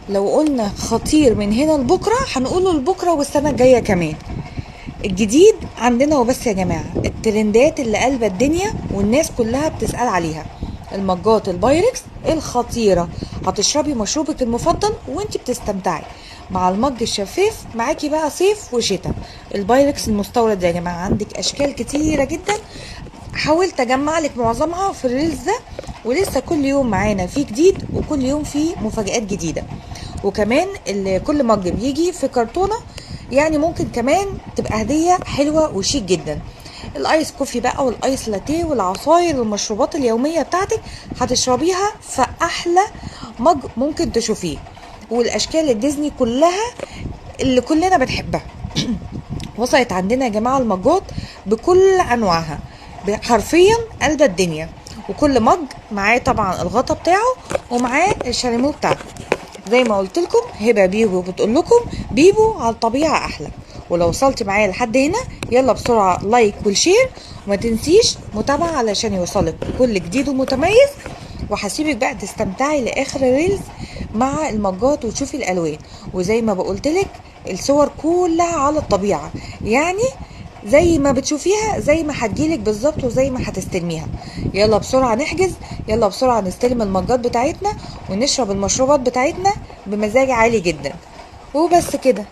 لو قلنا خطير من هنا لبكرة هنقوله لبكرة والسنة الجاية كمان. الجديد عندنا وبس يا جماعة، الترندات اللي قلبت الدنيا والناس كلها بتسأل عليها، المجات البايركس الخطيرة. هتشربي مشروبك المفضل وانت بتستمتعي مع ال mug الشفاف، معاكي بقى صيف وشتاء. البايركس المستورد يا جماعة عندك اشكال كتيرة جدا، حاولت اجمع لك معظمها في ال reels ده، ولسه كل يوم معانا في جديد وكل يوم في مفاجآت جديدة. وكمان كل mug بيجي في كرتونة، يعني ممكن كمان تبقى هدية حلوة وشيك جدا. ال ice coffee بقى وال ice latte والعصاير والمشروبات اليومية بتاعتك هتشربيها في احلى mug ممكن تشوفيه، والاشكال الديزني كلها اللي كلنا بنحبها وصلت عندنا يا جماعة. المجات بكل انواعها حرفيا قلب الدنيا، وكل mug معاه طبعا الغطا بتاعه ومعاه الشاليمو بتاعته. زي ما قلت لكم هبه بيبو بتقول لكم بيبو على الطبيعة احلى. ولو وصلتي معايا لحد هنا يلا بسرعة like وال share، وما تنسيش متابعه علشان يوصلك كل جديد ومتميز. وهسيبك بقى تستمتعي لاخر ال reels مع المجات وتشوفي الالوان، وزي ما بقولتلك الصور كلها على الطبيعة، يعني زي ما بتشوفيها زي ما هتجيلك بالظبط وزي ما هتستلميها. يلا بسرعة نحجز، يلا بسرعة نستلم المجات بتاعتنا ونشرب المشروبات بتاعتنا بمزاج عالي جدا. وبس كده.